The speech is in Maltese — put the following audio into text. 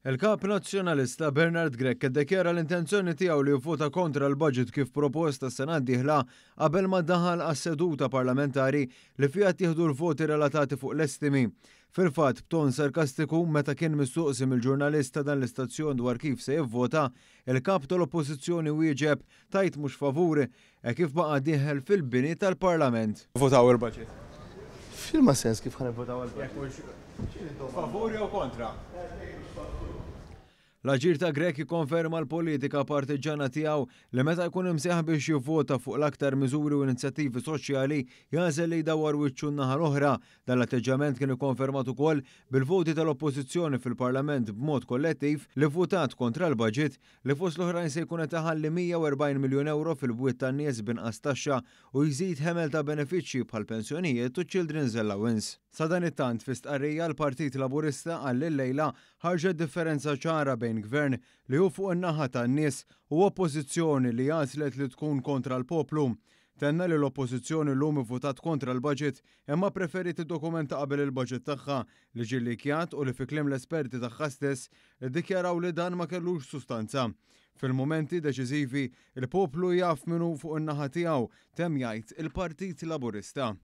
Il-Kap Nazzjonalista Bernard Grech iddikjara l-intenzjoni tiegħu li jivvota kontra l-budget kif propost għas-sena d-dieħla qabel ma daħal għas-seduta parlamentari li fiha ttieħdu l-voti relatati fuq l-estimi. Fil-fatt, b'ton sarkastiku, meta kien mistoqsi mill-ġurnalist ta' dan l-istazzjon dwar kif se jivvota, il-Kap tal-Oppożizzjoni wieġeb tgħid mhux favur hekk kif baqa' dieħel fil-bini tal-Parlament. Votaw il-budget. F'liema sens kif ħa nivvotaw għall-budget? Favur jew kontra? L-aġir ta' Grech jikkonferma l-politika partiġġana tiegħu li meta jkun imsejjaħ biex jivvota fuq l-aktar miżuri u inizjattivi soċjali jagħżel li jdawwar wiċċu n-naħa l-oħra. Dan l-atteġġjament kien ikkonfermat ukoll bil-voti tal-Oppożizzjoni fil-Parlament b'mod kollettiv li vvutat kontra l-budget li fost l-oħrajn se jkun qed iħalli 140 miljun ewro fil-bwiet tan-nies b'inqas taxxa u jżid ħemel ta' benefiċċji bħal pensjonijiet u children's allowance. Sadanittant, fi stqarrija l-Partit Laburista qal li llejla ħarġet differenza ċara bejn Gvern li hu fuq in-naħa tan-nies u Oppożizzjoni li għażlet li tkun kontra l-poplu. Tenna li l-Oppożizzjoni llum ivvutat kontra l-budget imma ppreferiet id-dokument ta' qabel il-budget tagħha li ġie llikjat u li fi kliem l-esperti tagħha stess iddikjaraw li dan ma kellux sustanza. Fil-mumenti deċiżivi, il-poplu jaf min hu fuq in-naħa tiegħu, temm jgħid il-Partit Laburista.